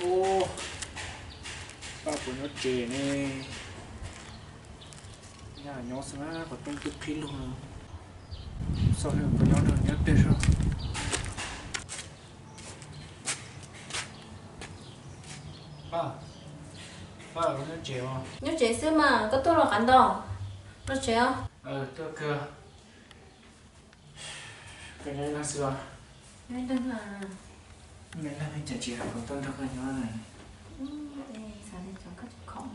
Ub, Paj puas nyob tsev ne? Nyaj nyob xwb na, qhov rooj twb qhib lug no. Xauj seb puas nyob no, nyob twg seb. Paj, Paj, koj nyob tsev os? Nyob tsev xwb mas, koj tuaj los qab nto. Los tsev os. Tuaj kawg. Koj nyob ib leeg xwb os? Nyob ib leeg. Nyob ib leeg cas tsis hais kuv tuaj nrog koj nyob na? Xav tias tsam koj tsis khoom.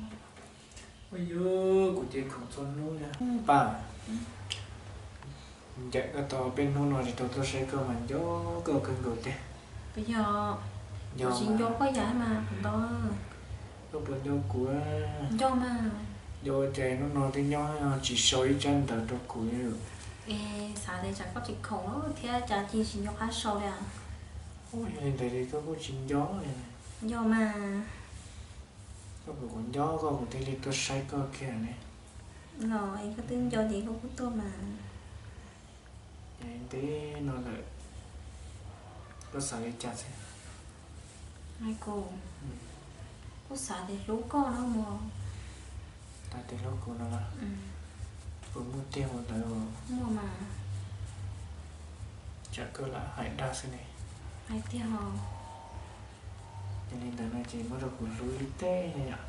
Ua yog kuv ces khoom txhua hnub li. Paj, ncaim koj tau peb hnub no tsis tau tuaj saib koj mas nco koj kawg nkaus tiag. Puas yog? Yog, tsis nco koj yam mas kuv nto. Koj puas nco kuv? Nco mas. Nco ua cas hnub no twb nyob tsis sau ib tsab ntawv rau kuv li. Es xav tias tsam koj tsis khoom thiab cas cia tsis nco qab sau li. Ua yog li ntawd ces koj kuj tsis nco li. Nco mas. Koj kom kuv nco koj kuv thiaj li tuaj saib koj kiag ne. Los es koj twb nco ces koj kuj tuaj mas. Ces ntev no lawm, koj xav li cas xwb? Kuv, kuv xav tias hlub koj no mog. Xav tias hlub kuv no los? Puas muaj tiag ua ntawd? Muaj mas. Tsam koj lam hais dag xwb ne. Hais tiag os. Yog li ntawd no ces muab rau kuv hlub ib teg yom.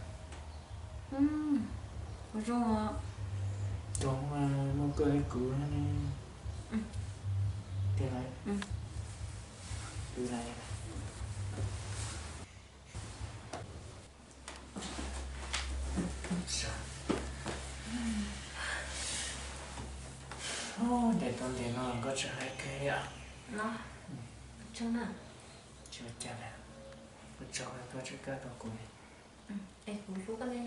Kuv zoo os. Zoo mas, muaj koj thiab kuv ne. Tiag lawm. Pw lawm. Ntev tau ntev no koj tseem hais kiag yom. Tsis ua cas, ua tsaug koj tseem kaj tau kuv. Es kuv hlub koj ne.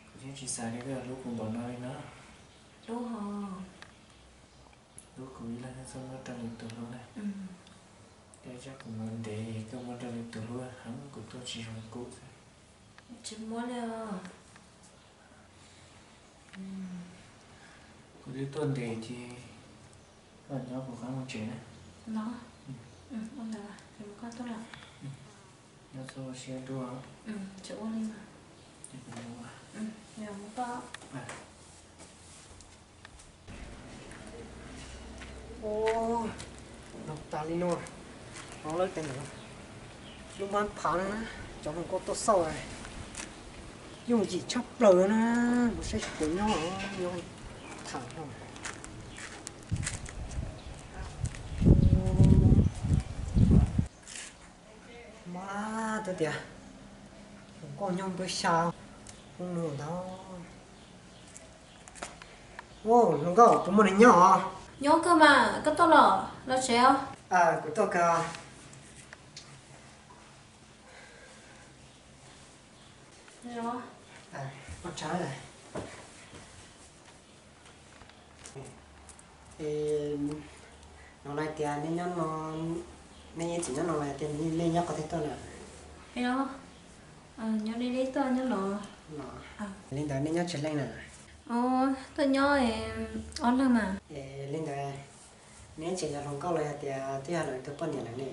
Kuv yeej tsis xav li koj hlub kuv npaum no li na. Hlub hos. Hlub kuv ib leeg txhob muab rau lwm tus hlub na. Tej zaum kuv mus ntev koj muab rau lwm tus hlub heev kuv tuaj tsis zoo kub xwb. Tsis muab li os. Kuv twb tuaj ntev ces koj nyob kuv qab mus tsev na. Los, ua ntawd ces mus koj tuaj los. Nyob txhob ua siab dua. Tsis ua li mas. Ces kuv mus. Yog mus koj. Ua, los tas li no, no lawm tes ntawd, lub mab phav no na, cov hluas nkauj tuaj xauj, yooj yim tshaj plaws na, mus saib puas nyob, nyob tham no. Mas twb tias hluas nkauj nyob npawg xya, hoob nws ntag. Hluas nkauj, puas muaj neeg nyob os? Nyob kawg mas, koj tuaj los, los tsev os. Kuv tuaj kawg. Es no lawv tias nej nyob no, nej tseem nyob no los tias nej nyob qhov twg tuaj na? Nyob deb deb tuaj nyob no. Li ntawd nej nyob tsawg leej na? Tuaj nyob ob leeg mas. Li ntawd nej tseem yog hluas nkauj los yog tias twb yog lawv tus poj niam lawm ne?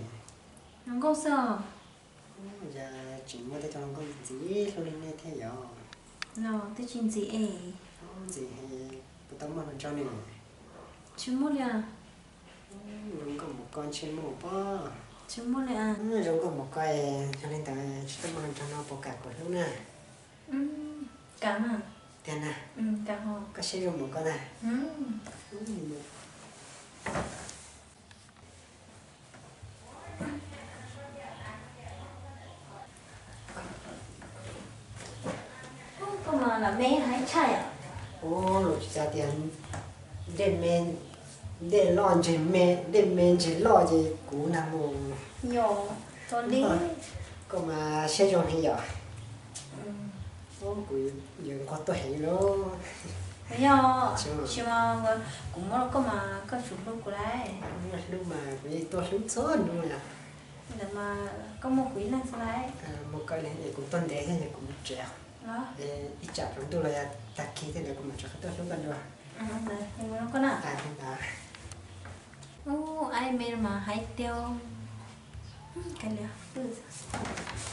Hluas nkauj xwb os. Cas tseem muaj tej cov hluas nkauj ntxim hlub li nej thiab yom? Los twb tsis ntxim es. Ntxim es puas tau muaj hluas nraug ne? Tsis muaj li. Zoo nkauj mus koj ntshe muaj pob. Tsis muaj li. Zoo nkauj mus koj, yog li ntawd tsis tau muaj hluas nraug no puas kam kuv hlub na? Kam mas. Tiag na? Koj siab zoo mus koj na. Koj mas lam me heev tshaj yom. Ua, luag tsis xav tias dej me, dej loj ntseg me, dej me ntseg loj ces kuv nag mus. Yog, tau li. Koj mas siab zoo heev yom. Kuv yuav nquag tuaj heev lawm. Yog, tsis mas kuv muab rau koj mas koj tsum hlub kuv lauj. Hlub mas kuv yeej tuaj hlub txhua hnub li. Ntawd mas koj muaj kuv ib leeg xwb lauj. Mus koj li es kuv tuaj ntev thiab es kuv mus tsev. Ib tsam tsaus ntuj los yog tag kis thiab ntawd kuv mam rov qab tuaj hlub koj dua. Ntawd, mus rau koj na. Ub, ai me mas hais tiag. Kav liam, pw xwb.